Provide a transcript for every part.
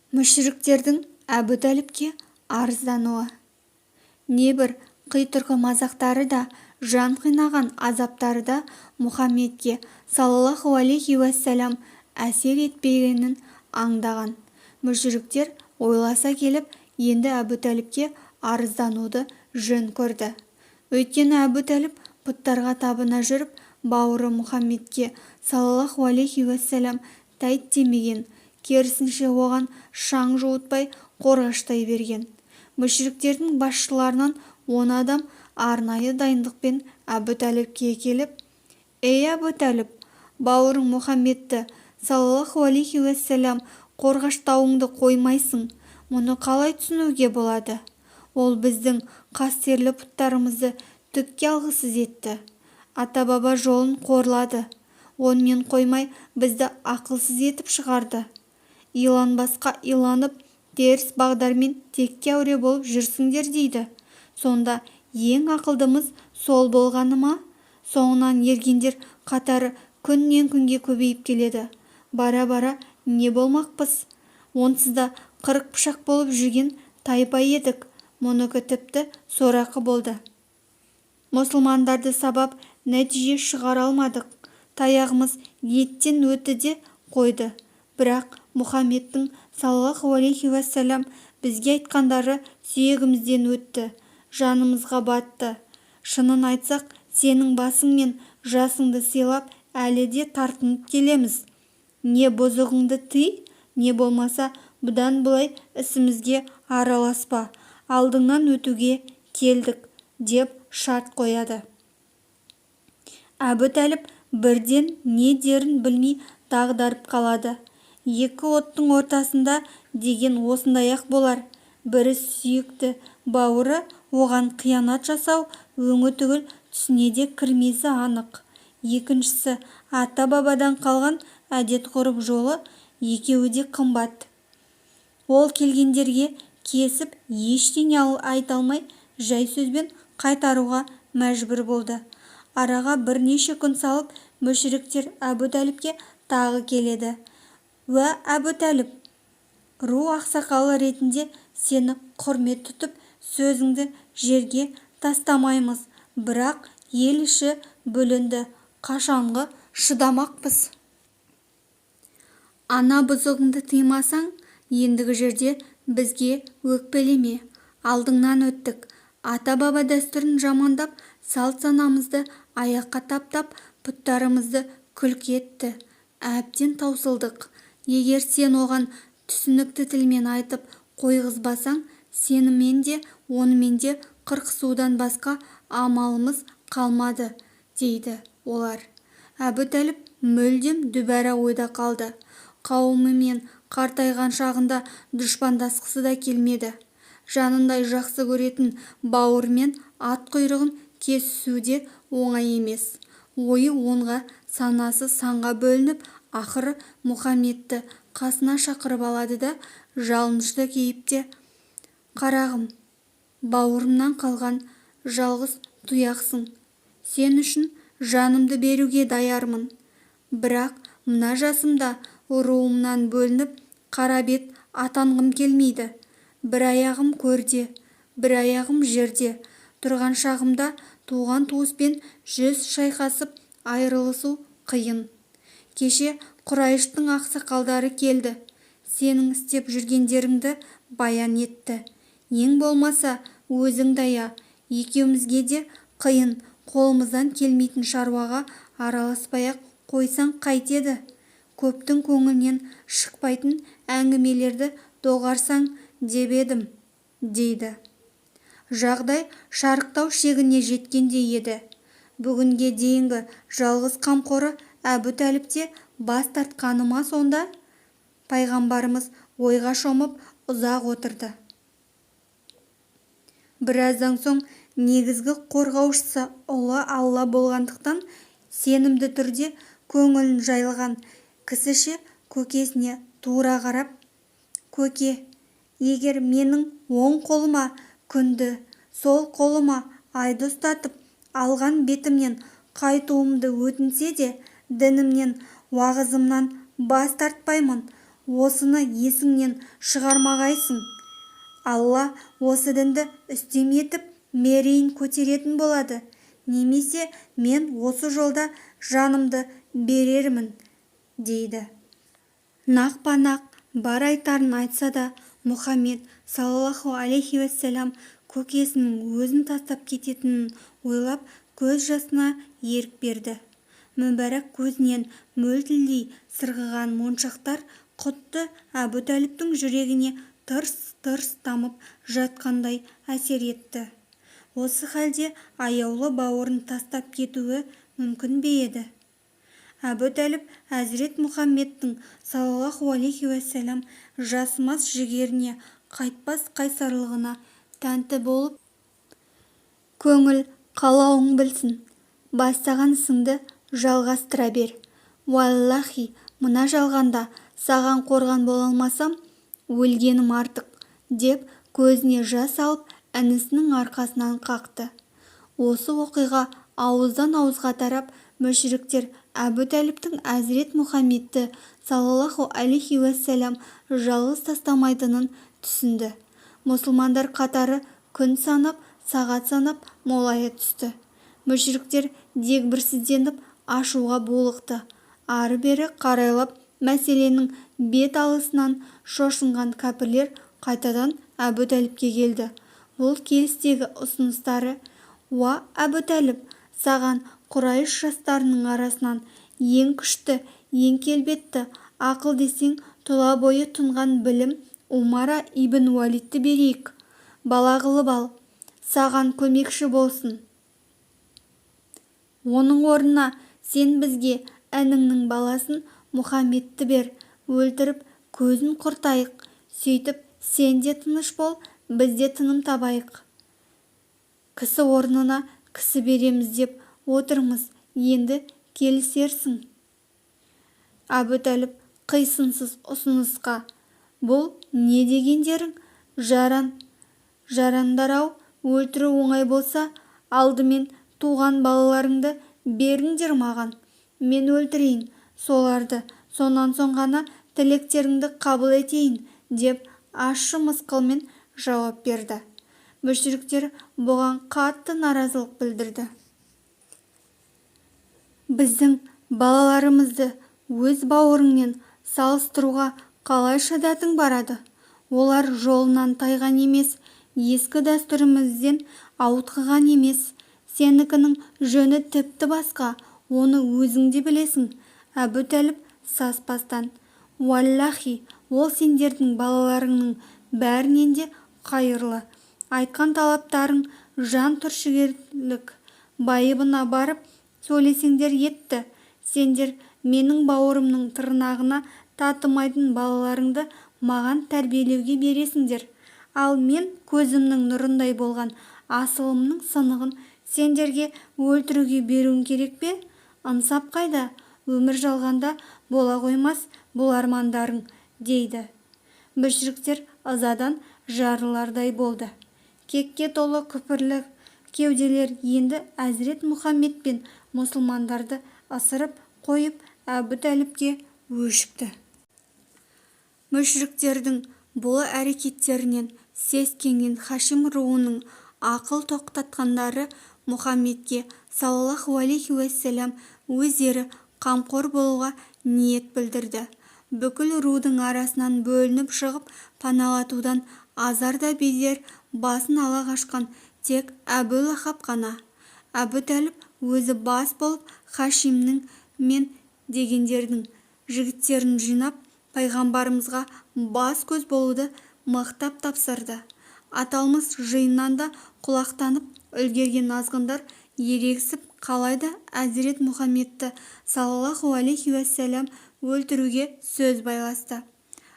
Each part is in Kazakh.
Мүшриктердің Әбутәліпке арыздануы. Небір қитұрқы мазақтары да, жан қинаған азаптары да Мұхаммедке саллаллаху алейхи уәссәлам әсер етпегенін аңдаған мүшриктер ойласа келіп, енді Әбутәліпке арыздануды жөн көрді. Өйткені Әбутәліп бұттарға табына жүріп, бауыры Мұхаммедке саллаллаху алейхи уәссәлам тәйт демеген, керісінше оған шаң жуытпай қорғаштай берген. Мүшриктердің басшыларынан 10 адам арнайы дайындықпен Әбутәліпке келіп: «Ей, Әбутәліп, бауырың Мұхаммедті саллаллаху алейхи уәссәлам қорғаштауыңды қоймайсың, мұны қалай түсінуге болады? Ол біздің қастерлі бұттарымызды түкке алғысыз етті, ата-баба жолын қорлады, онымен қоймай бізді ақылсыз етіп шығарды. Иланбасқа иланып, теріс бағдармен текке әуре болып жүрсіңдер дейді. Сонда ең ақылдымыз сол болғаны ма? Соңынан ергендер қатары күннен күнге көбейіп келеді. Бара-бара не болмақпыз? Онсыз да 40 пышақ болып жүрген тайпа едік, мұныкі тіпті сорақы болды. Мұсылмандарды сабап, нәтиже шығара алмадық. Таяғымыз еттен өтті де қойды. Бірақ Мұхаммедтің саллаллаху алейхи уәссәлам бізге айтқандары сүйегімізден өтті, жанымызға батты. Шынын айтсақ, сенің басың мен жасыңды сыйлап, әлі де тартынып келеміз. Не бұзығыңды тый, не болмаса бұдан былай ісімізге араласпа, алдыңнан өтуге келдік», – деп шарт қояды. Әбутәліп бірден не дерін білмей дағдарып қалады. Екі оттың ортасында деген осындай-ақ болар. Бірі сүйікті бауыры, оған қиянат жасау өңі түгіл түсіне де кірмесі анық. Екіншісі ата-бабадан қалған әдет-ғұрып жолы, екеуі де қымбат. Ол келгендерге кесіп ештеңе айта алмай, жай сөзбен қайтаруға мәжбүр болды. Араға бірнеше күн салып, мүшриктер Әбутәліпке тағы келеді. «Уә, Әбутәліп, ру ақсақалы ретінде сені құрмет тұтып, сөзіңді жерге тастамаймыз. Бірақ ел іші бүлінді, қашанғы шыдамақпыз? Ана бұзығыңды тыймасаң, ендігі жерде бізге өкпелеме. Алдыңнан өттік. Ата-баба дәстүрін жамандап, салт-санамызды аяққа таптап, бұттарымызды күлкі етті. Әбден таусылдық. Егер сен оған түсінікті тілмен айтып қойғызбасаң, сенімен де, онымен де қырқысудан басқа амалымыз қалмады», – дейді олар. Әбутәліп мүлдем дүбәра ойда қалды. Қауымымен қартайған шағында дұшпандасқысы да келмеді. Жанындай жақсы көретін бауырымен ат құйрығын кесісу де оңай емес. Ойы онға, санасы санға бөлініп, ақыры Мұхаммедті қасына шақырып алады да, жалынышты кейіпте: «Қарағым, бауырымнан қалған жалғыз тұяқсың. Сен үшін жанымды беруге даярмын. Бірақ мына жасымда руымнан бөлініп, қара бет атанғым келмейді. Бір аяғым көрде, бір аяғым жерде тұрған шағымда туған-туыспен жүз шайқасып айырылысу қиын. Кеше Құрайыштың ақсақалдары келді. Сенің істеп жүргендеріңді баян етті. Ең болмаса өзіңді ая, екеумізге де қиын, қолымыздан келмейтін шаруаға араласпай-ақ қойсаң қайтеді? Көптің көңілінен шықпайтын әңгімелерді доғарсаң деп едім», – дейді. Жағдай шарықтау шегіне жеткендей еді. Бүгінге дейінгі жалғыз қамқоры Әбутәліп те бас тартқаны ма сонда? Пайғамбарымыз ойға шомып ұзақ отырды. Біраздан соң негізгі қорғаушысы ұлы Алла болғандықтан сенімді түрде көңілін жайлаған кісіше көкесіне тура қарап: «Көке, егер менің оң қолыма күнді, сол қолыма айды ұстатып, алған бетімнен қайтуымды өтінсе де, дінімнен, уағызымнан бас тартпаймын. Осыны есіңнен шығармағайсың. Алла осы дінді үстем етіп, мерейін көтеретін болады немесе мен осы жолда жанымды берермін, дейді. Нақпа-нақ бар айтарын айтса да, Мұхаммед саллаллаху алейхи уассалам көкесінің өзін тастап кететінін ойлап көз жасына ерік берді. Мүбәрак көзінен мөлтілдей сырғыған моншақтар құдды Әбутәліптің жүрегіне тырс-тырс тамып жатқандай әсер етті. Осы халде аяулы бауырын тастап кетуі мүмкін бе еді? Әбутәліп әзірет Мұхаммедтің саллаллаху алейхи уассалам жасымас жігеріне, қайтпас қайсарлығына тәнті болып: «Көңіл қалауың білсін, бастаған ісіңді жалғастыра бер. Уаллахи, мына жалғанда саған қорған бола алмасам, өлгенім артық», – деп көзіне жас алып, інісінің арқасынан қақты. Осы оқиға ауыздан-ауызға тарап, мүшриктер Әбутәліптің әзірет Мұхаммедті саллаллаху алейхи уассалам жалғыз тастамайтынын түсінді. Мұсылмандар қатары күн санап, сағат санап молая түсті. Мүшриктер дегбірсізденіп, ашуға булықты. Ары-бері қарайлап, мәселенің бет алысынан шошынған кәпірлер қайтадан Әбутәліпке келді. Бұл келістегі ұсыныстары: «Уа, Әбутәліп, саған құрайш жастарының арасынан ең күшті, ең келбетті, ақыл десең тұла бойы тұнған білім Умара ибн Уәлидті берейік, бала қылып ал, саған көмекші болсын. Оның орнына сен бізге ініңнің баласын Мұхаммедті бер, өлтіріп, көзін құртайық. Сөйтіп сен де тыныш бол, біз де тыным табайық. Кісі орнына кісі береміз деп отырмыз, енді келісерсің». Әбутәліп қисынсыз ұсынысқа: «Бұл не дегендерің, жаран, жарандар-ау? Өлтіру оңай болса, алдымен туған балаларыңды беріңдер маған, мен өлтірейін соларды, сонан соң ғана тілектеріңді қабыл етейін», – деп ащы мысқылмен жауап берді. Мүшриктер бұған қатты наразылық білдірді: «Біздің балаларымызды өз бауырыңмен салыстыруға қалайша дәтің барады? Олар жолынан тайған емес, ескі дәстүрімізден ауытқыған емес. Сенікінің жөні тіпті басқа, оны өзің де білесің». Әбутәліп саспастан: «Уаллахи, ол сендердің балаларыңның бәрінен де қайырлы. Айтқан талаптарың жан түршігерлік. Байыбына барып сөйлессеңдер етті. Сендер менің бауырымның тырнағына татымайтын балаларыңды маған тәрбиелеуге бересіңдер, ал мен көзімнің нұрындай болған асылымның сынығын сендерге өлтіруге беруім керек пе? Ынсап қайда? Өмір жалғанда бола қоймас бұл армандарың», – дейді. Мүшриктер ызадан жарылардай болды. Кекке толы күпірлі кеуделер енді әзірет Мұхаммед пен мұсылмандарды ысырып қойып, Әбутәліпке өшікті. Мүшриктердің бұл әрекеттерінен сескенген хашим руының ақыл тоқтатқандары Мұхаммедке саллаллаху алейхи уассалам өздері қамқор болуға ниет білдірді. Бүкіл рудың арасынан бөлініп шығып, паналатудан азар да безер басын ала қашқан тек Әбу Лахаб қана. Әбутәліп өзі бас болып, хашимнің мен дегендердің жігіттерін жинап, пайғамбарымызға бас-көз болуды мықтап тапсырды. Аталмыш жиыннан да құлақтанып үлгерген азғындар ерегісіп, қалайда әзірет Мұхаммедті саллаллаху алейхи уассалам өлтіруге сөз байласты.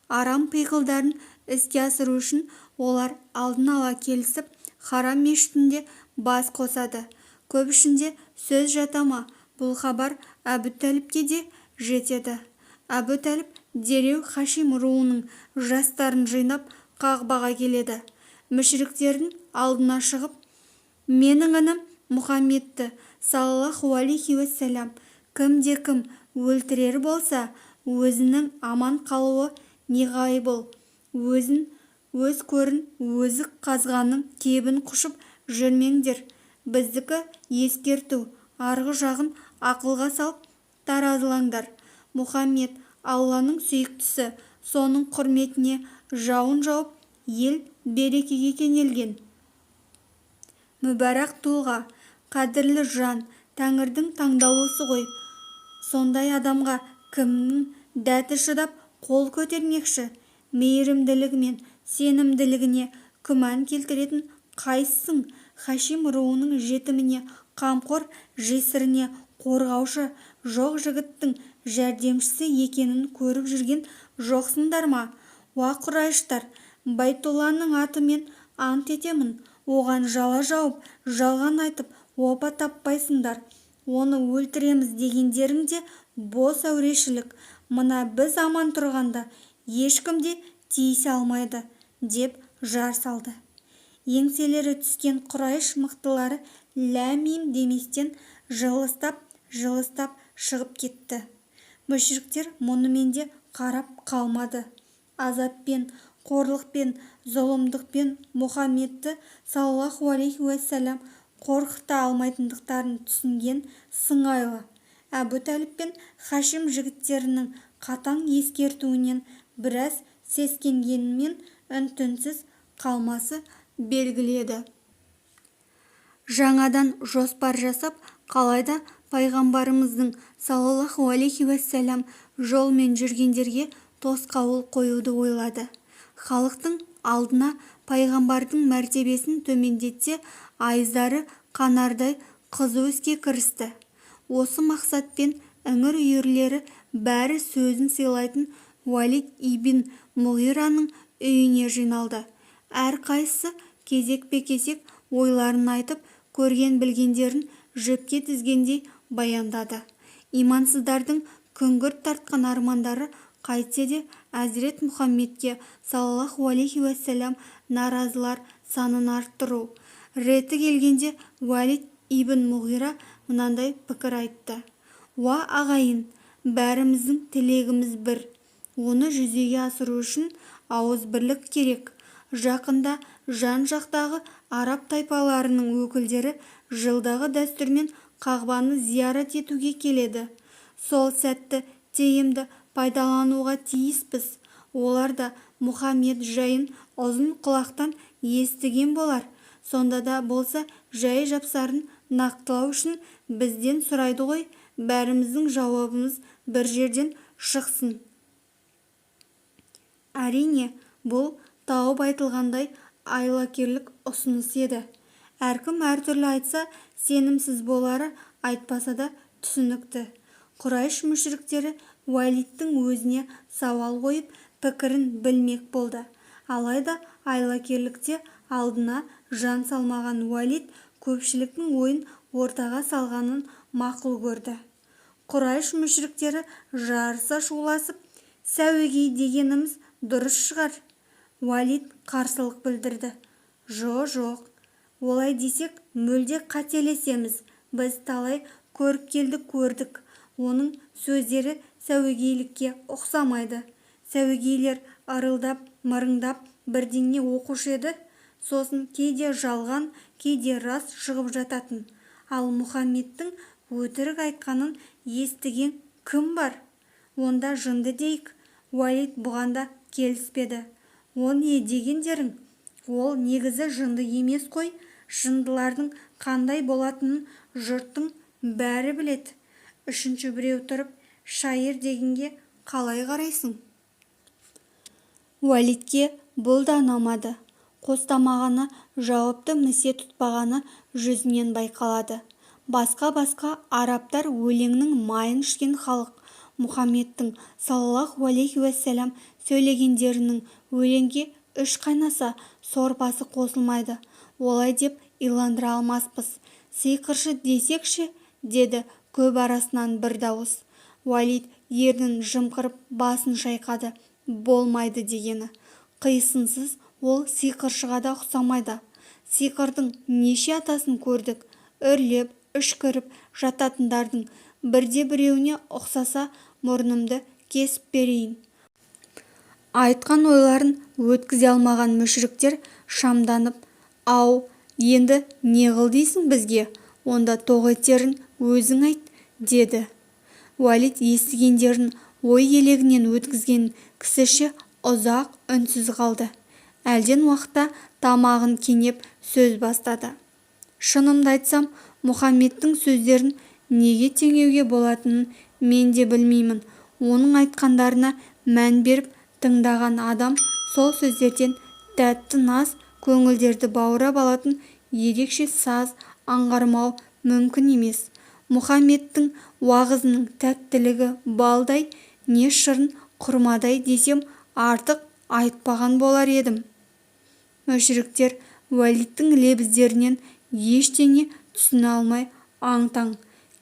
Арам пиғылдарын іске асыру үшін олар алдын ала келісіп, Харам мешітінде бас қосады. Көп ішінде сөз жата ма, бұл хабар Әбутәліпке де жетеді. Әбутәліп дереу хашим руының жастарын жинап, Қағбаға келеді. Мүшриктердің алдына шығып: «Менің інім Мұхаммедті саллаллаху алейхи уассалам кімде-кім өлтірер болса, өзінің аман қалуы Неғайбыл, өзін өз көрін өзі қазғанның кебін құшып жүрмеңдер. Біздікі ескерту, арғы жағын ақылға салып таразылаңдар. Мұхаммед Алланың сүйіктісі, соның құрметіне жауын жауып, ел берекеге кенелген. Мүбарақ тұлға, қадірлі жан, тәңірдің таңдаулысы ғой. Сондай адамға кімнің дәті шыдап қол көтермекші? Мейірімділігі мен сенімділігіне күмән келтіретін қайсың? Хашим руының жетіміне қамқор, жесіріне қорғаушы жоқ жігіттің жәрдемшісі екенін көріп жүрген жоқсыңдар ма? Уа, құрайыштар! Байтолланың атымен ант етемін, оған жала жауып, жалған айтып опа таппайсыңдар. Оны өлтіреміз дегендерің де бос әурешілік. Мына біз аман тұрғанда ешкім де тиісе алмайды, деп жар салды. Еңселері түскен құрайш мықтылары ләм-мим деместен жылыстап-жылыстап шығып кетті. Мүшриктер мұнымен де қарап қалмады. Азаппен, қорлықпен, зұлымдықпен Мұхаммедті саллаллаху алейхи уәссәлам қорқыта алмайтындықтарын түсінген сыңайлы. Әбутәліп пен Хашим жігіттерінің қатаң ескертуінен біраз сескенгенімен үн-түнсіз қалмасы белгілі еді. Жаңадан жоспар жасап, қалайда пайғамбарымыздың саллаллаху алейхи уәссәлам жолымен жүргендерге тосқауыл қоюды ойлады. Халықтың алдына пайғамбардың мәртебесін төмендетсе, айыздары қанардай қызу іске кірісті. Осы мақсатпен іңір-үйірлері бәрі сөзін сыйлайтын Уәлид ибн Мұғираның үйіне жиналды. Әрқайсысы кезекпе-кезек ойларын айтып, көрген-білгендерін жіпке тізгендей баяндады. Имансыздардың күңгірт тартқан армандары қайтсе де әзірет Мұхаммедке саллаллаху алейхи уәссәлам наразылар санын арттыру. Реті келгенде Уәлид ибн Мұғира мынандай пікір айтты: Уа, ағайын, бәріміздің тілегіміз бір. Оны жүзеге асыру үшін ауызбірлік керек. Жақында жан-жақтағы араб тайпаларының өкілдері жылдағы дәстүрмен Қағбаны зиярат етуге келеді. Сол сәтті тиімді пайдалануға тиіспіз. Олар да Мұхаммед жайын ұзын құлақтан естіген болар. Сонда да болса жай-жапсарын нақтылау үшін бізден сұрайды ғой. Бәріміздің жауабымыз бір жерден шықсын. Әрине, бұл тауып айтылғандай айлакерлік ұсыныс еді. Әркім әртүрлі айтса, сенімсіз болары айтпаса да түсінікті. Құрайш мүшриктері Уәлидтің өзіне сауал қойып, пікірін білмек болды. Алайда айлакерлікте алдына жан салмаған Уәлид көпшіліктің ойын ортаға салғанын мақұл көрді. Құрайш мүшриктері жарыса шуласып, сәуегей дегеніміз дұрыс шығар. Уәлид қарсылық білдірді. Жо-жоқ, олай десек мүлде қателесеміз. Біз талай көріпкелді көрдік. Оның сөздері сәуегейлікке ұқсамайды. Сәуегейлер ырылдап, мырыңдап бірдеңе оқушы еді. Сосын кейде жалған, кейде рас шығып жататын. Ал Мұхаммедтің өтірік айтқанын естіген кім бар? Онда жынды дейік. Уәлид бұған да келіспеді. О не дегендерің? Ол негізі жынды емес қой. Жындылардың қандай болатынын жұрттың бәрі біледі. Үшінші біреу тұрып, шайыр дегенге қалай қарайсың? Уәлидке бұл да ұнамады. Қостамағаны, жауапты місе тұтпағаны жүзінен байқалады. Басқа-басқа арабтар өлеңнің майын ішкен халық. Мұхаммедтің саллаллаху алейхи уәссәлам сөйлегендерінің өлеңге үш қайнаса сорпасы қосылмайды. Олай деп иландыра алмаспыз. Сиқыршы десек ше, деді көп арасынан бір дауыс. Уәлид ернін жымқырып басын шайқады. Болмайды дегені. Қисынсыз ол сиқыршыға да ұқсамайды. Сиқырдың неше атасын көрдік. Үрлеп, үшкіріп жататындардың бірде-біреуіне ұқсаса мұрнымды кесіп берейін. Айтқан ойларын өткізе алмаған мүшриктер шамданып: «Ау, енді не қыл дейсің бізге? Онда тоқ етерін өзің айт», – деді. Уәлит естігендерін ой елегінен өткізген кісіше ұзақ үнсіз қалды. Әлден уақытта тамағын кенеп сөз бастады: «Шынымды айтсам, Мұхаммедтің сөздерін неге теңеуге болатынын мен де білмеймін. Оның айтқандарына мән беріп тыңдаған адам сол сөздерден тәтті наз, көңілдерді баурап алатын ерекше саз аңғармауы мүмкін емес. Мұхаммедтің уағызының тәттілігі балдай, не шырын құрмадай десем, артық айтпаған болар едім». Мүшриктер Уәлиттің лебіздерінен ештеңе түсіне алмай аң-таң.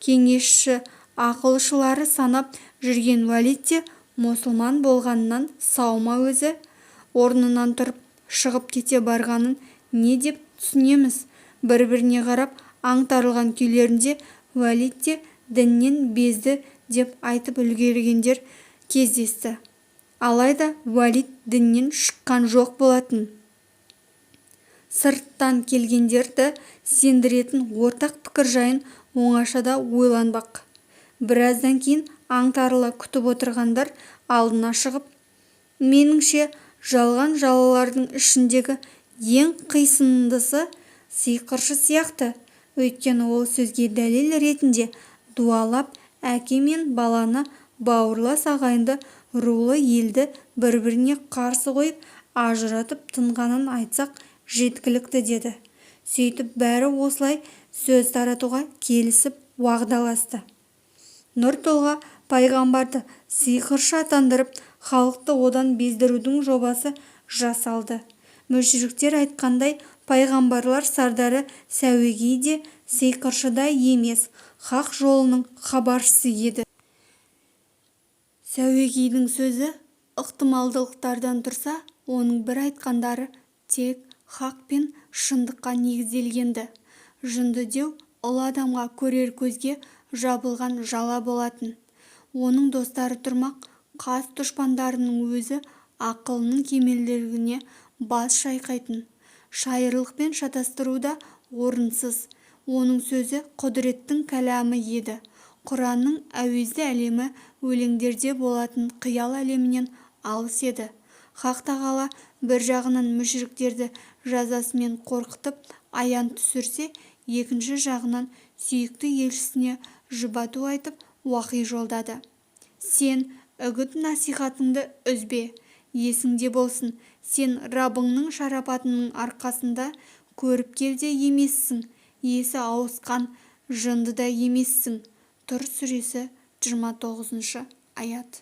Кеңесші, ақылшылары санап жүрген Уәлит те мұсылман болғаннан сау ма өзі? Орнынан тұрып шығып кете барғанын не деп түсінеміз? Бір-біріне қарап аңтарылған күйлерінде Уәлит те діннен безді деп айтып үлгергендер кездесті. Алайда Уәлит діннен шыққан жоқ болатын. Сырттан келгендерді сендіретін ортақ пікір жайын оңашада ойланбақ. Біраздан кейін аңтарыла күтіп отырғандар алдына шығып: «Меніңше, жалған жалалардың ішіндегі ең қисындысы сиқыршы сияқты. Өйткені ол сөзге дәлел ретінде дуалап әке мен баланы, бауырлас ағайынды, рулы елді бір-біріне қарсы қойып, ажыратып тынғанын айтсақ жеткілікті», – деді. Сөйтіп бәрі осылай сөз таратуға келісіп, уағдаласты. Нұр тұлға пайғамбарды сиқыршы атандырып, халықты одан бездірудің жобасы жасалды. Мүшриктер айтқандай, пайғамбарлар сардары сәуегей де, сиқыршы да емес, хақ жолының хабаршысы еді. Сәуегейдің сөзі ықтималдылықтардан тұрса, оның бір айтқандары тек хақ пен шындыққа негізделген-ді. Жынды деу ұлы адамға көрер көзге жабылған жала болатын. Оның достары тұрмақ, қас дұшпандарының өзі ақылының кемелдігіне бас шайқайтын. Шайырлықпен шатастыру да орынсыз. Оның сөзі құдіреттің кәламы еді. Құранның әуезді әлемі өлеңдерде болатын қиял әлемінен алыс еді. Хақ тағала бір жағынан мүшриктерді жазасымен қорқытып аян түсірсе, екінші жағынан сүйікті елшісіне жұбату айтып уахи жолдады: «Сен үгіт-насихатыңды үзбе! Есіңде болсын, сен Раббыңның шарапатының арқасында көріпкел де емессің, есі ауысқан жынды да емессің». Тұр сүресі, 29-аят.